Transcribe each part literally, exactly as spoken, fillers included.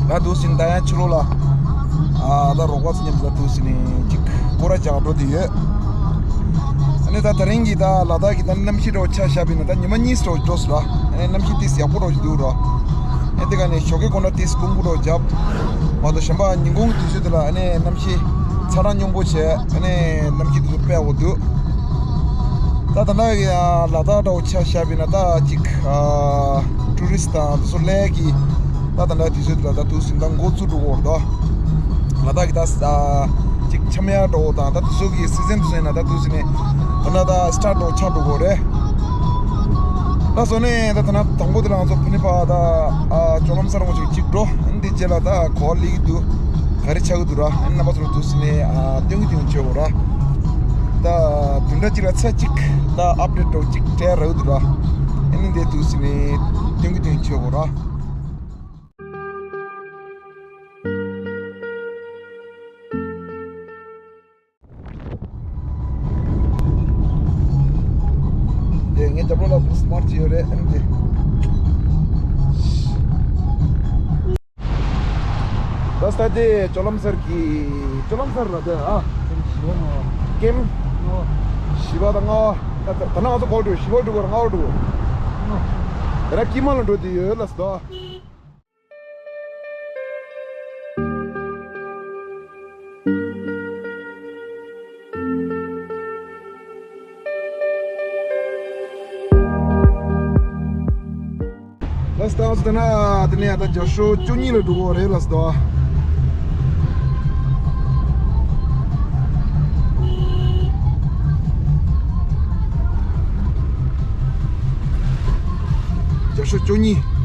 ད་དུས་ཟིན་ད་ཡང་ཕྱི་ལོགས་ལ་ཨ་ད་རོགས་པ་ཚོ་མཉམ་དུ་ད་དུས་ཟིན་ནས་ཅིག་སྐོར་ར་རྒྱག་འགྲོ་དུས་ཡོད། ཨ་ནི་ད་ད་རིང་གི་ད་ལ་དྭགས་ཀྱི་ད་གནམ་གཤིས་འདྲ་བོ་ཆ་བཞག་པ་ཡིན་ན་ད་ཉི་མ་གཉིས་འདྲ་བོ་འགྲོ་སོང་ར། ཨ་ནི་གནམ་གཤིས་ཏིས་ཡག་པོ་འདྲ་བོ་ཞིག་འདུག་ར། ཨ་ནི་དེ་ག་ནས་ཞོགས་ཀའི་སྐོར་ལ་ཏིས་ཀུང་ཀུ་འདྲ་བོ་བརྒྱབ། མ་གཏོགས་གཞན་པ་ཉིན་གུང་གི་དུས་ཚོད་དེ་ལ་ཨ་ནི་གནམ་གཤིས་ཚ་གྲང་སྙོམས་པོ་བྱས། ཨ་ནི་གནམ་གཤིས་དེ་ཚོ་དཔེ་ཡག་པོ་འདུག་ད་ད་ལྟ་ཡ་ལ་དྭགས་འདྲ་བོ་ཆ་བཞག་པ་ཡིན་ན་ད་ཅིག་ཨ་ཊུ་རི་སི་དང་དེ་ཚོ་སླེབས་ཀྱི་ད་ད་ལྟ་དུས་ཚོད་དེ་ལ་ད་དུས་ཟིན་ད་འགོ་བཙུགས་འགྲོ་གི་ཡོད་རེད་དོ། ལ་དྭགས་ཀྱི་ད་ཨ་ཅིག་འཆམ་ཡག་འདྲ་བོ་དང་ད་དེ་ཚོ་གི་སི་ཛན་དེ་ཚོ་ཡིན་ན་ད་དུས་ཟིན་ནས་ད་ལྟ་ད་སི་ཊར་ཊི་འདྲ་བོ་ཆགས་འགྲོ་གི་ཡོད་རེད། ལགས་སོ། ནས་ད་ད་ན་དང་པོ་དེ་ལ་ང་ཚོ་ཕ་ནི་པ་ད་ཨ་ཇོ་ལམ་སར་ངོ་ཅིག་ཅིག་འགྲོ། ཨ་ནི་དེ་རྗེས་ལ་ད་གོ་བ་ལེགས་ཀྱི་འདུག་ག་རེ་ཆགས་ཀྱི་འདུག་ར། ཨ་ནི་རྣམ་པ་ཚོ་ལ་དུས་ཟིན་ནས་ཨ་སྟོན་གྱི་སྟོན་ཆོག་གོ་ར། ད་བདུན་ཕྲག་གཅིག་ལ་ཚེ་གཅིག་ད་ཨབ་ཌེཊ་འདྲ་བོ་གཅིག་སྤྲད་རག་འདུག་ར། ཨ་ནི་འདི་དུས་ཟིན་ནས་སྟོན་གྱི་སྟོན་ཆོག་གོ་ར། དེ་ངའི་རྒྱབ་ལོགས་ལ་བུ་སི་མར་ཅིག་ཡོད་རེད། ཨ་ནི་དེ། ད་ས་དེ་ཇོ་ལམ་སར་གྱི་ཇོ་ལམ་སར་ར་དེ་ཨ། ཀེམ། བཞི་པ་དང་ལྔ་པ། ད་ད་ནང་ང་ཚོ་གོ་འགྲོ་བཞི་པ་འགྲོ་གོ་ལྔ་པ་འགྲོ་གོ་ད་ར་ཀི་མ་ལ་འགྲོ་དུས་ཡོད་ལ་སོ། ལགས་སོ། ད་ང་ཚོ་ད་ན་དེ་ནས་ཡ་ད་བརྒྱ་ཤོག་བཅུ་གཉིས་ལ་འགྲོ་གི་རེད་ལགས་སོ། བརྒྱ་ཤོག་བཅུ་གཉིས།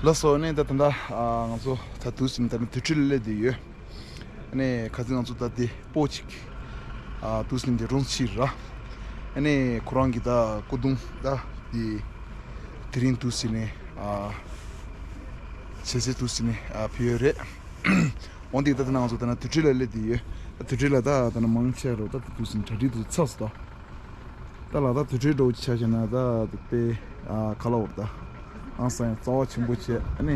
ལགས་སོ། ནས་ད་ད་ལྟ་ང་ཚོ་ད་དུས་ཟིན་ད་ནི་དུར་ཁྲོད་ལ་སླེབས་བསྡད་ཡོད། ནས་ཁ་སང་ང་ཚོ་ད་དེ་སྤོ་ཅིག་དུས་ཟིན་དེ་རུང་ཕྱིར་ར། ནས་ཁོ་རང་གི་ད་སྐུ་གདུང་ད་དེ་དེ་རིང་དུས་ཟིན་ནས་བྱེད་སའི་དུས་ཟིན་ནས་ཕེབས་ཡོད་རེད། འོན་ཏེ་ད་ལྟ་ང་ཚོ་ད་ན་དུར་ཁྲོད་ལ་སླེབས་བསྡད་ཡོད། དུར་ཁྲོད་ལ་ད་ད་ན་མང་ཆེ་རུ་ད་དུས་ཟིན་གྲ་སྒྲིག་དུ་ཚར་སོང་ད། ད་ལ་ད་དུར་ཁྲོད་འདྲ་བོ་ཆ་བཞག་ན་ད་དཔེ་ཨ་ཁ་ལ་འོར་ད། ཨང་སང་ཡང་རྩ་བ་ཆེན་པོ་བྱས་ཨ་ནི་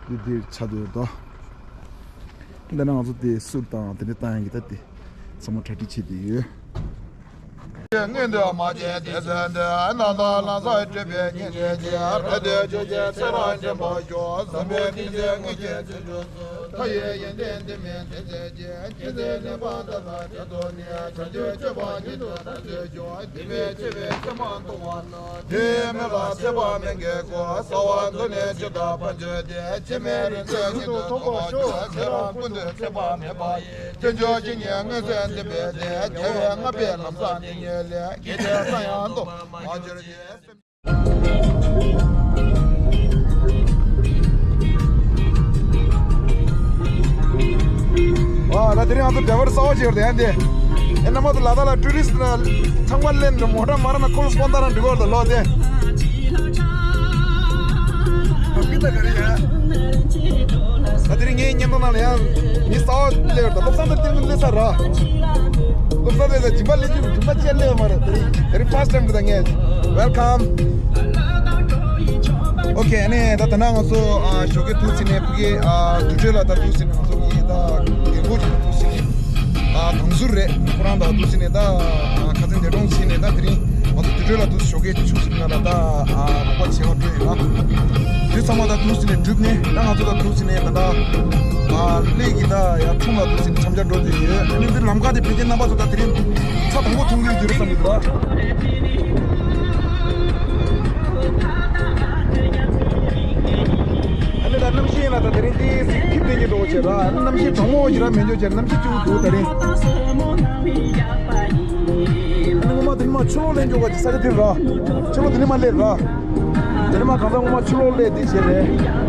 འདི་འདིར་ཆགས་བསྡད་ཡོད་དོ། འདི་ན་ང་ཚོ་དེ་གསུར་དང་དེ་འདྲ་བཏང་ཡག་གི་ད་དེ་ཚང་མ་གྲ་སྒྲིག་བྱས་བསྡད་ཡོད། སྔོན་དུ་མ་བྱས་དེ་ཚོད་འདི་རྣམ་དག་ལ་སོགས་སྤྲུལ་པའི་ཉིན་རེ་རྗེས་ར་དེ་ཆོས་ཀྱི་ཚེ་རང་འདྲེན་པར་ཤོག་བསམ་པའི་ཏིང་འཛིན་དངོས་ཀྱི་ཚེ་འཇོག་མཐའ་ཡས་ཡོན་ཏན་འདི་མིན་ཏེ་ཚེ་གཅིག་ཉིད་འཛིན་ལེགས་པར་བརྟགས་ལ་དེ་ཚོ་ནི་བྱང་ཆུབ་སྤྱོད་པ་ཉིད་དུ་ཐག་ཆོད་ཀྱང་དེ་མེད་འཆི་བའི་ཚེ་མ་སྟོང་བ་ན། དེའི་མི་ལ་ཚེ་དཔག་མེད་ཀྱི་སྒོ་ཟ་བ་འདི་ནི་ཇི་ལྟར་ཕན་ཆོད་དེ། འཆི་མེད་རིན་ཆེན་ཉིད་དུ་ཐོབ་པར་ཤོག་ཁྱེད་རང་ཀུན་ཏུ་ཚེ་དཔག་མེད་པ་ཡི་རྒྱུན་གྱུར་ཇི་སྙེད་མངོན་མཛད་འདི་འབད་དེ། རྒྱལ་བའི་བསྔགས་པའི་ལམ་བཟང་འདི་ཉིད་ལས། གེགས་བྲལ་ས་ཡང་སྟོང་མ་གྱུར་ཅིག། ཨ་ད་དེ་རིང་ང་ཚོ་ཌ་རའི་ཝར་གསར་པ་ཅིག་ཡོད་རེད་ཡ། འདི་ཨེ་རྣམ་པ་ཚོ་ལ་དྭགས་ལ་ཊུ་རི་སི་ཊི་ཚང་མ་སླེབས་འདུག་མོ་ཊ་མ་རག་ན་ཁོ་ལ་སྤོན་ཟླ་རང་འགྲིག་གི་རེད་ལོ་དེ། ད་དེ་རིང་ངའི་བརྙན་ཐུང་ནང་ལ་ཡང་མི་གསར་པ་སླེབས་ཡོད་རེད། བློ་བཟང་དང་ཏིང་ངེ་འཛིན་སླེབས་ཚར་ར། བློ་བཟང་དེ་ལ་སྦྱིན་པ་སླེབས་རྒྱུ་སྦྱིན་པ་ཅི་སླེབས་མ་རེད། དེ་རིང་དེ་རིང་ཕར་སི་ཊའིམ་གི་ད་ངས། Welcome. ཨོ་ཁེ། ཨ་ནི་ད་ད་ན་ང་ཚོ་ཨ་ཞོགས་ཀའི་དུས་ཚོད་ནས་ཕ་གི་ཨ་དུར་ཁྲོད་ལ་ད་དུས་ཚོད་ནས་ང་ཚོ་གི་ད་རྒན་གོག་ཅིག་ལ་དུས་ཚོད་ནས་ཨ་དང་ཟུར་རེད། ཁོ་རང་ད་དུས་ཚོད་ནས་ད་ཨ་ཁ་སང་འདས་གྲོངས་ཕྱིན་ནས་ད་དེ་རིང་ང་ཚོ་དུར་ཁྲོད་ལ་དུས་ཞོགས་ཀའི་ཆུ་ཚོད་ལྔ་ལ་ད་ཨ་རོགས་པ་བྱེད་པར་འགྲོ་ཡོད་ལ། དུས་ཚང་མ་ད་དུས་ཚོད་ནས་གྲུབ་ནས་ད་ང་ཚོ་ད་དུས་ཚོད་ནས་ད་ད་ཨ་གླེ་གི་ད་ཡར་ཁྲོམ་ལ་དུས་ཚོད་ནས་འཆམ་འཆམ་འགྲོ་དུས་ཡོད། ཨ་ནི་འདིར་ལམ་ཁ་དེ་ཕལ་ཆེར་རྣམ་པ་ཚོ་ད་དེ་རིང་ཚ་དང་པོ་མཐོང་གི་ཡོད་རྒྱུ་རེད་བསམ་གི་འདུག་ལ། ཨ་ནི་ད་གནམ་གཤིས་ཡིན་ན་ད་དེ་རིང་ཏོག་ཙམ་འཁྱིལ་བསྡད་ཀྱི་འདུག་བྱས་ད། ཨ་ནི་གནམ་གཤིས་གྲང་མོ་ཞིག་ར་མེད་འཇོག་བྱས། གནམ་གཤིས་ཅུང་འདུག་དེ་རིང་། ཨ་ནི་ངོ་མ་དེ་ནི་མ་ཕྱི་ལོགས་སླེབས་འཇོག་པ་ཅིག་ས་ཆ་དེ་ར། ཕྱི་ལོགས་དེ་ནི་མ་སླེབས་ར། དེ་ནི་མ་གང་ལྟར་ངོ་མ་ཕྱི་ལོགས་སླེབས་དེ་བྱས་རེད།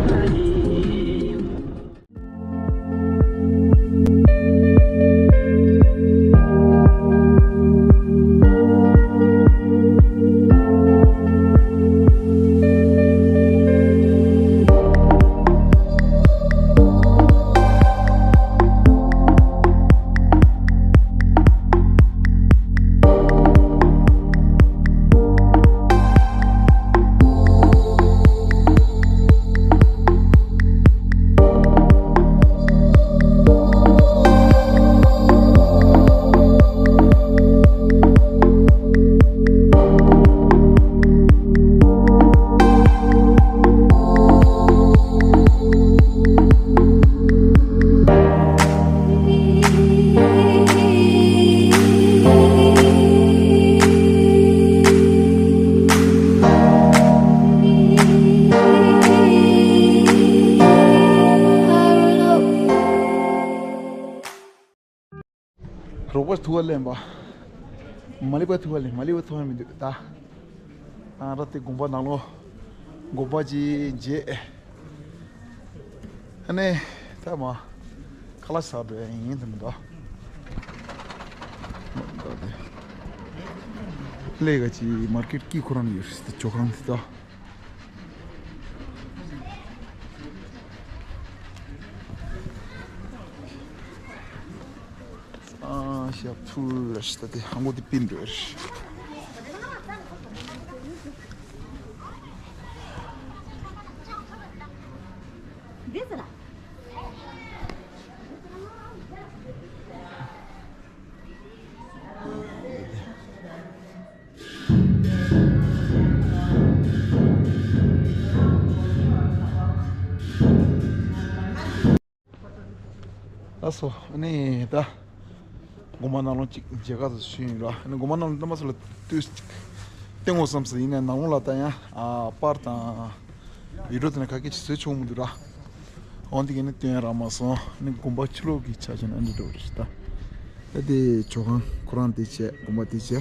རོགས་པ་ཐུག་པ་ལེན་པ། མ་ལི་པ་ཐུག་པ་ལེན། མ་ལི་པ་ཐུག་པ་མི་འདུག་ད། ཨ་ར་དེ་དགོན་པ་ནང་ལོགས། དགོན་པ་ཅིག་མཇལ། ཨ་ནི། ད་མ། ཁ་ལག་ཟ་འགྲོ་ཡ་ཡིན་དེ་མི་འདུག་ལས་ཀ་ཅིག་མར་ཀེཊ་ཀི་ཁོ་རང་ཡོད་རེད་དེ་ཇོ་ཁང་དེ་ད། ཨ་ཞབས་ཐུར་ཞིག་ད་དེ་ཧང་གོ་དེ་པིན་འགྲོ་ཡ་རེད། འདི་ཟེར་ལ། ལགས་སོ། ཨ་ནི་ད། དགོན་པ་ནང་ལོགས་ཅིག་མཇལ་ཁ་ཙམ་ཞུས་ཡིན་ར། ཨ་ནི་དགོན་པ་ནང་ལོགས་རྣམ་པ་ཚོ་ལ་ལྟོས་ཅིག་སྟོན་དགོས་བསམ་སོང་། ཡིན་ནའི་ནང་ལོགས་ལ་ད་ཡང་ཨ་པར་དང་བི་ཌིའོ་དེ་ནས་ག་གེ་ཅིག་བཟོས་ཆོག་མི་འདུག་ར། འོན་ཏེ་གི་ནི་སྟོན་ཡ་རག་མ་སོང་། ཨ་ནི་དགོན་པ་ཕྱི་ལོགས་ཀྱི་ཆ་བཞག་ན་ཨ་འདྲ་འདྲ་བོ་རེད་ད། ད་དེ་ཇོ་ཁང་ཁོ་རང་དེ་བྱས། དགོན་པ་དེ་བྱས།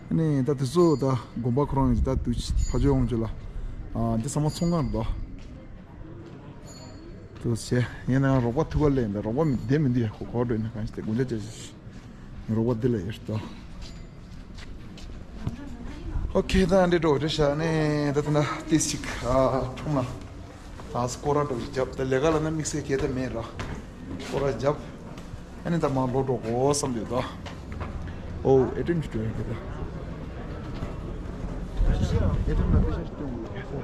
ཨ་ནི་ད་དེ་ཚོ་ད་དགོན་པ་ཁོ་རང་གི་ད་དུས་ཕ་ཆོས་ཡོང་ཆོས་ལ། ཨ་འདི་ཚང་མ་ཚོང་ཁང་རེད་དོ། དུ་བྱས། ཡིན་ནའང་རོགས་པ་ཐུག་པ་ལས་འདི་རོགས་པ་མི་བདེ་མི་འདུག་ཡ། ཁོ་གོ་འགྲོ་ཡིན་ན་གང་ཞིག་དེ་དགུན་ཆ་བྱས་ཤིག་ངའི་རོགས་པ་འདི་ལ་ཡོད་དོ། ཨོ་ཁེ། ད་འདི་འགྲོ་རེད་ཤག་ནས་ད་ད་ན་ཏིས་ཅིག་ཨ་ཁྲོམ་ལ། ཨ་སྐོར་ར་འགྲོ་ཞིག་རྒྱབ། ད་ལས་ཀ་ལ་ན་དམིགས་བསལ་གལ་ཏེ་མེད་ར། སྐོར་ར་རྒྱབ། ཨ་ནི་ད་མར་ལོག་འགྲོ་དགོས་བསམ་འདུག་ད། ཨོ་ཨེ་ཊི་ཨེམ་ཞིག་འགྲོ་ཡ་གི་ད། ཨེ་ཊི་ཨེམ་ལ་པེ་ཤ་ཞིག་སྟོན་དགོས་ཡ།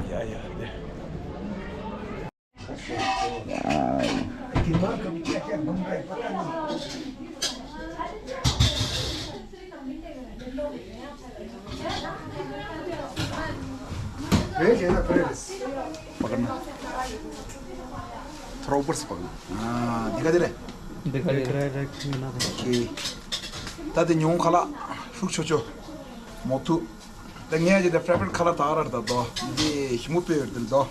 ཡ་ཡ་དེ། ཕ་གི་ན། ཐོ་རོ་པར་སི་ཕ་གི་ན། ཨ་འདི་ག་དེ་རེད། འདི་ག་དེ་རེད། ཨོ་ཁེ། ད་དེ་ཉུང་ཁ་ལག་ཤུགས་ཆོ་ཆོ། མོ་ཐུག་ད་ངས་ཀྱི་དེ་ཕེ་ཝ་རི་ཊི་ཁ་ལར་ད་ག་ར་རེད་ད་དོ། འདི་ཞིམ་པོ་དཔེ་ཡོད་རེད་དོ།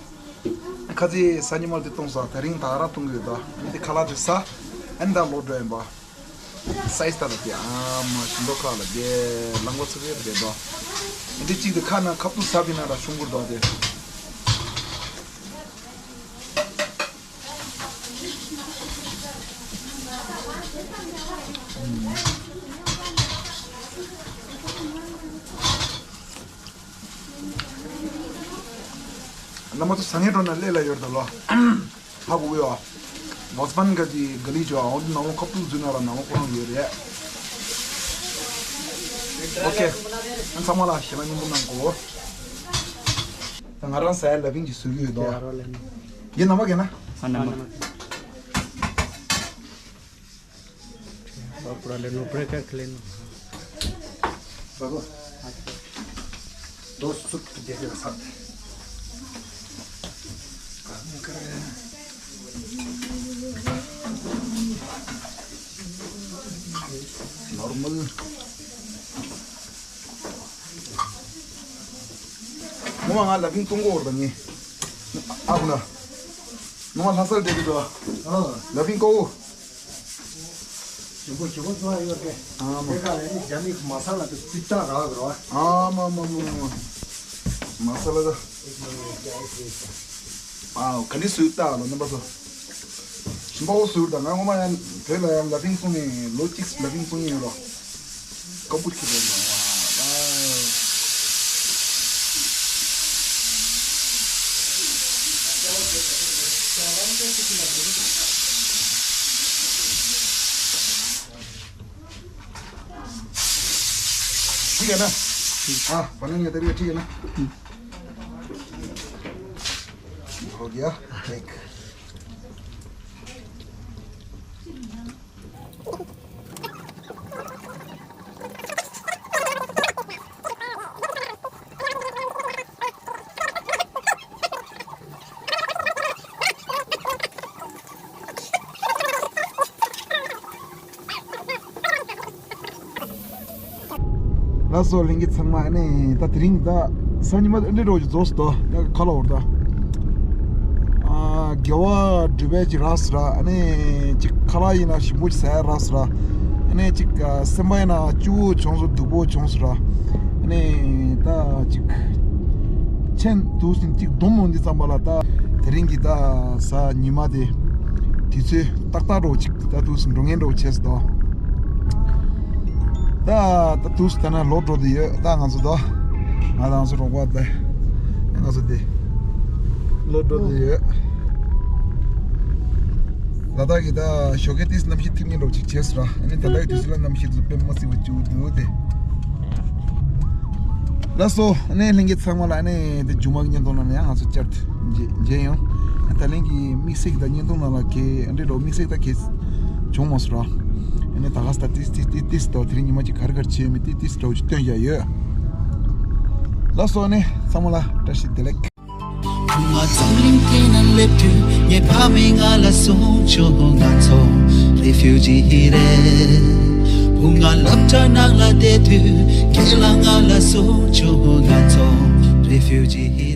ཁ་ཚིག་སང་ཉིན་མར་དེ་གཏོང་ས། དེ་རིང་ད་ག་ར་གཏོང་གི་ཡོད་དོ། འདི་ཁ་ལག་དེ་ཟ། ཨ་ནི་ད་ལོག་འགྲོ་ཡིན་པ། སའི་ཛི་ད་ལ་དེ་ཨ་མ་ཞིམ་པོ་ཁ་ལ་དེ་ལང་པ་ཚ་བའི་རེད་དོ། འདི་གཅིག་དེ་ཁ་ན་ཁ་བཏུག་ཟ་བི་ན་ར་ཤུང་གུར་དོ་དེ། རྣམ་པ་ཚོ་ཟ་ངེས་འགྲོ་ན་སླེབས་ལ་ཡོད་རེད་ལོ། ཧ་གོ་གི་ཡོད། མོས་པན་ག་ཅི་ག་ལི་ཅོ་འོ་འདི་ནང་ལོ་ཁ་བཏུག་འཛུལ་ན་ར་ནང་ལོ་ཁོ་རང་ཡོད་རེད། ཨོ་ཁེ། ཨ་ཚང་མ་ལ་ཞེ་ལ་སྙིང་པོ་གནང་གོ། ད་ང་རང་ཟ་ཡ་ལ་ཕིང་གི་བཟོ་གི་ཡོད་དོ། ཡིན་ནམ་མ་གས་ན། ཨ་ནམ་མ། Ahora le no preca que le no. Dos sup de la sat. Normal. ངོ་མ་ང་ལ་ཕིང་གཏོང་གོ་བར་དང་ངས། ཨ་ཁུ་ན། ངོ་མ་ལྷ་སར་བསྡད་ཀྱི་འདུག་ཨ། ལ་ཕིང་གོ། ཞིམ་པོ་ཞིམ་པོ་བཟོ་ཡ་ཡོད་རེད། ཨ་མ། དེ་ག་ལ་ནི་རྒྱ་མི་མ་ས་ལ་དུ་ཚིག་ཏག་རག་རོ། ཨ་མ་མ་མ་མ། མ་ས་ལ་ད། ཨ་ག་ནི་སུས་ཏག་ལ་རྣམ་པ་ཚོ། ཞིམ་པོ་ཟུར་དང་ང་ངོ་མ་ཡང་བོད་ལ་ཡང་ལ་ཕིང་སོང་ནས་ལོ་གཅིག་ལ་ཕིང་སོང་ཡིན་རོ། ཀ་པུར་ཁྱི་རོ་ལ་བ། ठीक है ना? हाँ, बनेंगे तभी ठीक है ना? हो गया। एक ལགས་སོ་ལྷན་རྒྱས་ཚང་མ། ཨ་ནི་ད་དེ་རིང་ད་སང་ཉི་མ་འདི་འགྲོ་རྒྱུ་རྫོགས་སོང་། ད་ཁ་ལོ་བར་ད། ཨ་ དགེ་བ་སྒྲུབ་པའི་ཅིག་རག་སོང་ར། ཨ་ནི་ཅིག་ཁ་ལག་ཡིན་ན་ཞིམ་པོ་ཅིག་ཟ་ཡ་རག་སོང་ར། ཨ་ནི་ཅིག་ཨ་སེམས་པ་ཡིན་ན་སྐྱིད་པོ་བྱུང་སོང་། སྡུག་པོ་བྱུང་སོང་ར། ཨ་ནི་ད་ཅིག་ཆེན་དུས་ཟིན་ཅིག་སྡོམ་འོང་དུས་ཙམ་པ་ལ། ད་དེ་རིང་གི་ད་གཟའ་ཉི་མ་དེ་དུས་ཚོད་ཏག་ཏག་འདྲ་བོ་ཅིག་ད་དུས་ཟིན་འགྲོ་ངེས་འདྲ་བོ་བྱས་སོང་ད། ད་ད་དུས་ད་ན་ལོག་འགྲོ་དུ་ཡོད། ད་ང་ཚོ་ད་ང་དང་ཚོ་རོགས་པ་ད་ང་ཚོ་དེ་ལོག་འགྲོ་དུ་ཡོད། ལ་དྭགས་ཀྱི་ད་ཞོགས་ཀས་ཏིས་གནམ་གཤིས་ཐིབས་ངེས་འདྲ་བོ་ཅིག་བྱས་སོང་ར། ཨ་ནི་ད་ལྟ་གི་དུས་ཚོད་ལ་གནམ་གཤིས་དེ་ཚོ་དཔེ་མ་སྲིད་པ་སྐྱིད་པོ་འདུག་དེ། ལགས་སོ། ཨ་ནི་ལྷན་རྒྱས་ཚང་མ་ལ་ཨ་ནི་དེ་མཇུག་མ་གི་བརྙན་ཐུང་ནང་ནས་ཡང་ང་ཚོ་བསྐྱར་དུ་མཇལ་མཇལ་ཡོང་། ད་ལན་གྱི་དམིགས་བསལ་གྱི་ད་བརྙན་ཐུང་ནང་ལ་གས་འདྲེ་འགྲོ་དམིགས་བསལ་ད་གས་བྱུང་མ་སོང་ར། ཨ་ནི་ད་ག་ས་ད་ཏིས་ཏིས་ཏིས་ཏིས་ད་དེ་རིང་ཉི་མ་གཅིག་ག་རེ་ག་རེ་བྱས་ཡོད་མེད་ཏིས་ཏིས་འདྲ་བོ་ཅིག་སྟོན་བཞག་ཡོད། ལགས་སོ། ཨ་ནི་ཚང་མ་ལ་བཀྲ་ཤིས་བདེ་ལེགས། བུ་ང་འཛམ་གླིང་འདི་ན་སླེབས་དུས་ངའི་ཕ་མས་ང་ལ་གསུངས་བྱུང་། ང་ཚོ་རེ་ཕིའུ་ཇི་རེད། བུ་ང་སློབ་གྲྭ་ནང་ལ་བསྡད་དུས་རྒན་ལགས་ང་ལ་གསུངས་བྱུང་། ང་ཚོ་རེ་ཕིའུ་ཇི་